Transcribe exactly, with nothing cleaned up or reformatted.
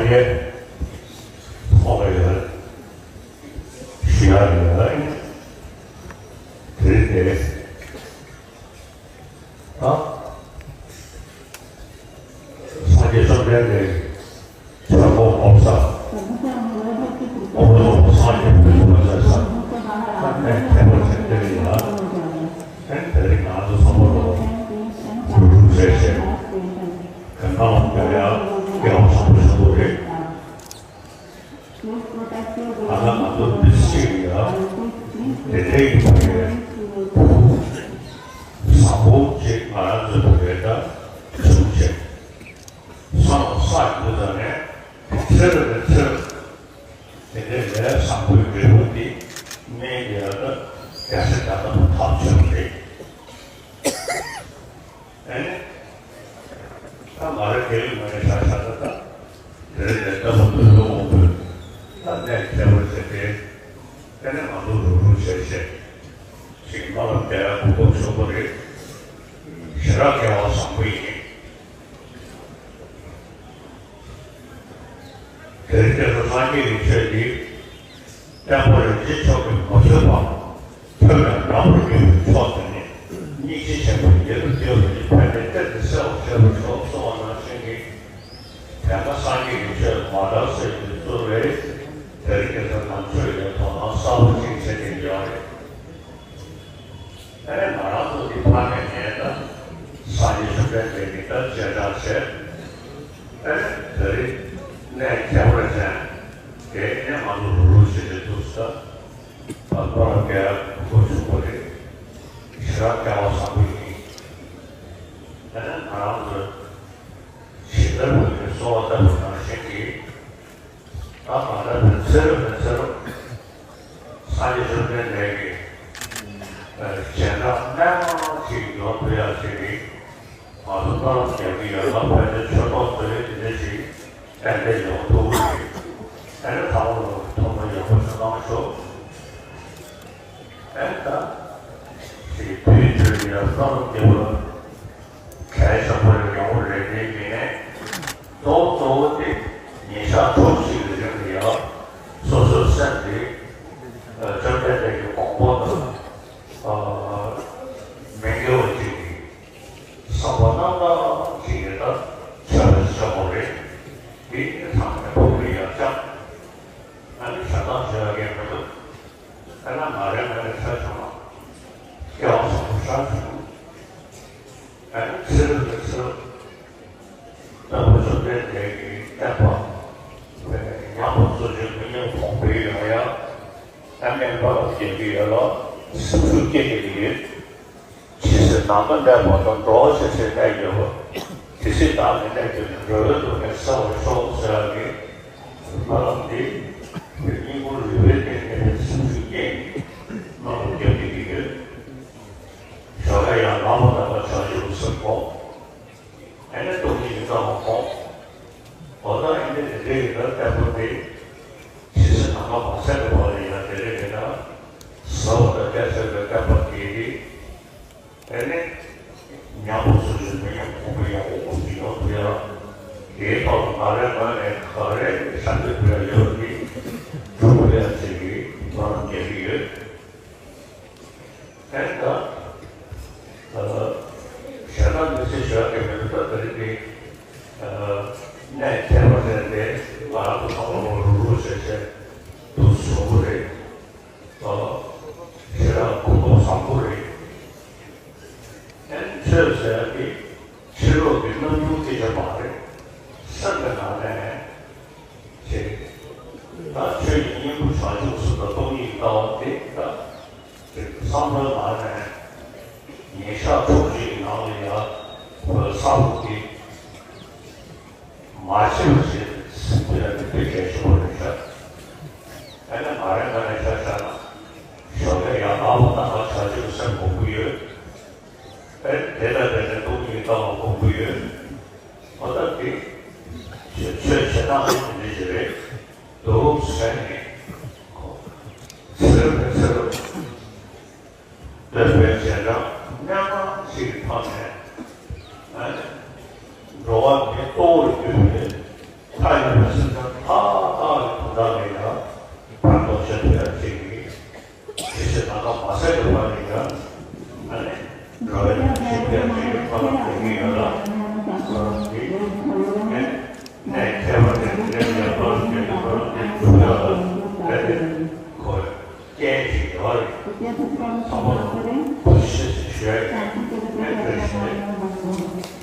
ཚོགས་ལ་ཡོད། ཞུ་ཡག་ཡོད། དེ་རིང་དེ་ད་སངས་རྒྱས་བཅོམ་ལྡན་འདས་ཆོས་འཁོར་འཁོར་ས། འཁོར་ལོ་སངས་རྒྱས་པའི་འཁོར་ས། ད་ནས་ཐེག་པ་ཆེན་དེ་ལ་ཡ། ཨེ་དེ་རིང་ང་ཚོ་ཚང་མ་ལོ་རུ་རུ་རེ་རེ་གང་གང་ལ་བརྒྱབ་ཡ་སྐལ་བ་བཟང་པོ་ཞིག་རེད། ད་ལྟ་ང་ཚོ་མི་སེར་ཡ་དེ་འདྲའི་ཡིན་པ་རེད། བཟང་པོ་ཅིག་ང་རང་ཚོའི་བོད་པའི་ད་བྱུང་བྱས། སོང་ས་ཡོད་ཙང་ནས་ཚེ་རབས་ནས་ཚེ་རབས་དེ་འདྲའི་ལས་བཟང་པོའི་འབྲས་བུ་འདི་སྨིན་ཡ་ད་རྒྱལ་སྲས་ད་ལྟ་བུ་ཐག་ཆོད་རེད། ཨེ་ནི། ད་མ་རེད་དེ་རིང་མ་རེད་ཤག་ཤག་ད་ད། དེ་རིང་ནས་ལྟ་བུ་ལྟ་བུ་འོང་དུས། ད་གནས་ཁྱད་པར་ཆེ་སྟེ། དེ་ནས་ང་ཚོ་རུབ་རུབ་བྱས་བྱས། ཞིག་སྨོན་ལམ་རྒྱག་ཡ་གོ་སྐབས་བྱུང་བ་རེད། ཞེ་དྲག་སྐལ་བ་བཟང་པོ་ཡིན། དེ་རིང་ཁྱེད་ཚོ་སངས་རྒྱས་ཀྱི་ཆོས་འདི། བསྟན་པ་རིན་ཆེན་མཆོག་གིས་མ་ཐོས་པ། ཐོས་པས་ནམ་རྒྱུན་གྱི་མཆོག་དེ་ནི། སྙིང་རྗེ་ཆེན་པོའི་རྒྱལ་དུ་བཏུལ་བ་ནི་ཕན་བདེའི་གཏེར་དུ་གསལ་བར་བྱེད་པར་ཤོག་གསུངས་པ་ནང་བཞིན་གྱི། དེ་སྔ་སངས་རྒྱས་ཀྱི་ཆོས་མ་དར་ཚེ་འདི་ཚོ་རེད། དེར་ཁྱེད་ཚོ་ནང་ཆོས་ལ་དོ་སྣང་གསར་པ་ཞིག་བྱེད་ཀྱི་ཡོད་རེད། ཨ་ནི་ང་རང་ཚོ་འདི་ཕ་མེས་ནས་ད་སངས་རྒྱས་བཅོམ་ལྡན་འདས་ཀྱི་ད་མཇལ་དྲག་བྱས། ཨ་ནི་དེ་རིང་གནས་ཁྱད་པར་ཅན་དེ་ནས་ང་ཚོ་རུ་རུ་བྱེད་བྱེད་འདུག་ས། བར་བར་གས་གོ་ཆུང་པོ་རེད། ཞེ་དྲག་སྐལ་བ་བཟང་པོ་ཡིན། ད་ནི་ང་རང་ཚོ་ཇི་ལྟར་བུ་ནས་གསོལ་བ་བཏབ་པ་ནང་བཞིན་གྱི། ད་ང་རང་ཚོའི་ཚེ་རབས་ནས་ཚེ་རབས་སངས་རྒྱས་བཅོམ་ལྡན་འདས་ཀྱི་སྦྱིན་བདག་རྣལ་མ་ཅིག་ཡོང་ཐུབ་ཡག་ཅིག་གི་ང་ཚོ་སྨོན་ལམ་རྒྱག་གི་ཡོད་ལ། ཕན་ཚུན་ཆོས་ཐོག་བརྩེ་བའི་དེ་འདྲ་ཞིག་ཏན་ཏན་ཡོང་ཐུབ་ཀྱི་རེད། ཨ་ནི་ཚང་མ་ལོ་ཐོག་མ་ཡག་པོ་ཞིག་གནང་ཤོག་ཨེ་ད། ཞེས་དུས་དུས་ཡར་བསམ་བློ་བདེ་བོ་གལ་ཆེན་པོ་ཡོང་བ་རེད། དེ་ཡིན་ནའི་གཙོ་བོ་གཙོ་བོ་དེ་ཉིན་ཞག་ཕྲུགས་གཅིག་གི་རིང་ལ་ཡང་སོ་སོའི་སེམས་དེ་བཅོམ་ལྡན་འདས་ཀྱི་དགོངས་པ་དང་མི་འགལ་བ་ཅིག་གི་བསམ་པ་རྣམ་དག་ཅིག་གི་ད་ཆ་བ་ཞིག་ཆགས་པ་རེད། དེ་ཚང་མས་ཕུགས་ལ་ཡར་བཅངས། ཨ་ནི་ཞེ་དྲག་བྱེད་ཡག་གི་མི་འདུག་ཨ་ན་ང་རང་ང་རང་ཆ་བཞག་ན་སྐལ་བ་བཟང་པོ་ཞེ་དྲག་བྱུང་། ཨ་ནི་ཚེ་རབས་ནས་ཚེ་རབས་དཔལ་འབྱོར་ལྡན་འདས་ཀྱི་བསྟན་པ་ཉམས་པ་སོར་ཆུད་མི་ཉམས་གོང་འཕེལ་ཡོང་ཡ། ཨ་ནི་སྨོན་ལམ་རྒྱག་གི་ཡོད་ལ་སེམས་ཤུགས་སྐྱེད་བསྡད་ཀྱི་ཡོད། ཇི་སྲིད་ནམ་མཁའ་གནས་པ་དང་། འགྲོ་བ་ཇི་སྲིད་གནས་ཡོད་པ། དེ་སྲིད་བདག་ནི་གནས་གྱུར་ནས། འགྲོ་བའི་སྡུག་བསྔལ་སེལ་བར་ཤོག་ཟེར་བ་གི་སྨོན་ལམ་འདི་སྙིང་པོ་རུས་པའི་གཏིང་ནས་སེམས་ཤུགས་སྐྱེད་སྨོན་ལམ་རྒྱག་གི་ཡོད། ཞོགས་ཀས་ཡང་ལངས་པ་དང་པོ་བྱང་ཆུབ་སེམས་སྒོམ། ཨ་ནི་སྟོང་ཉིད་ཀྱི་རྩ་བ་སྒོམ། འོ་ད་ཨ་ནི་དེ་འདྲའི་ཡི་དྭགས་བསྟན་པ་དེ་ཇི་སྲིད་ནམ་མཁའ་མ་ཟད་པའི་བར་ལ་ཡང་དེ་རེ་རེ་ན་ཟབ་པ་དང་རྒྱ་ཆེ་བའི་བསྟན་པ་དེ་རེད། དེ་ནས་ཉམས་པ་སོར་ཆུད་མི་ཉམས་གོང་འཕེལ་ཡོང་དགོས་ཀྱི་ཡོད་དེ་ཡང་། དེའི་ཐོག་ལ་ང་རའི་ངོས་ནས་ག་རེ་ཞབས་འདེགས་ཕུལ་ཡ་ཡོད་པ་དེ་སྒྲུབ་དགོས་ཡ་བྱེད་ཀྱི་སྨོན་ལམ་རྒྱག་གི་ཡོད། དེ་ལྟར་ཞེ་དྲག་མི་ཚེ་ཞོགས་ཀྱི་མི་འདུག་ད་དེ་རིང་གི་གནས་ཁྱད་པར་ཅན་དེ་ང་རང་ཚོ་ཚང་མ་ལོ་རུབ་རུབ་བྱས་བྱས་འདུག་བཟོ་དགོས་རེད། ཨ། ཞེ་དྲག་གོ་སྐབས་བཟང་པོ་རེད། ཨ་ནི་ཆོས་ཟེར་ཡག་དེ་ཕྱི་ལོགས་ཀྱི་རྣམ་འགྱུར་སྐད་ཆ་མ་རེད། སེམས་ཀྱི་ནང་ནས་ཅིག་ད་ཆོས་ཀྱི་སྙིང་པོ་བྱང་ཆུབ་སེམས་དང་སྟོང་ཉིད་ལྟ་བ་དེ་ད་ཅིག་བསམ་བློའི་ནང་ནས་ཉིན་ཞག་ཕྲུགས་གཅིག་གི་ནང་ལ་ཡང་བསམ་བློ་དེ། མ་བྱས་པ་ཞིག་སེམས་ཀྱི་ཡང་དེ་གལ་ཆེན་པོ་རེད་ཤག་ཨ་ནི་ང་རའི་ངོས་ནས་ཆ་བཞག་ན་ཞོགས་ཀས་ཡང་ལངས་པ་དང་ང་བྱང་ཆུབ་སེམས་སྒོམ་གྱི་ཡོད། ཨ་ནི་དེ་དང་དེ་ནས་སྟོང་ཉིད་ལྟ་བ་སྒོམ་གྱི་ཡོད། འོ་ད་དེ་ཆོས་བྱེད་སྟངས་དེ་དེ་འདྲ་ཞིག་རེད་འདུག་ཟེར་ནས་ཚེ་རབས་ནས་ཚེ་རབས། འདོད་པའི་རྗེས་འབྲང་རྣལ་མ་ཞིག་གི་ཐོག་ནས། ཨ་ནི་འགྲོ་བ་མིའི་གཙོ་བོར་གྱུར་པའི་མཐའ་ཡས་པའི་སེམས་ཅན་ ཚད་དུ་བ་ནི་ཡང་ཨ་ནི་འགྲོ་བའི་ཞིང་ཁམས་ཀྱི་ཕ་རོལ་ཏུ་ཡོད་ལ། ཕ་རོལ་ཏུ་ནས་ཁྱད་པར་དུ་ལེན་ཡང་ཕ་རོལ་ཏུ་ཕ་རོལ་ཏུ་འཇུག་ཡོད་ལ། ཨ་ནི་ཁོ་རྐྱེན་ཞིག་ཡོད་རེད། ཚང་མ་ལ་ཐུགས་རྗེ་ཆེ་ཞུ་ཡ་ཡིན། ཨ་ནི་བཀྲ་ཤིས་བདེ་ལེགས།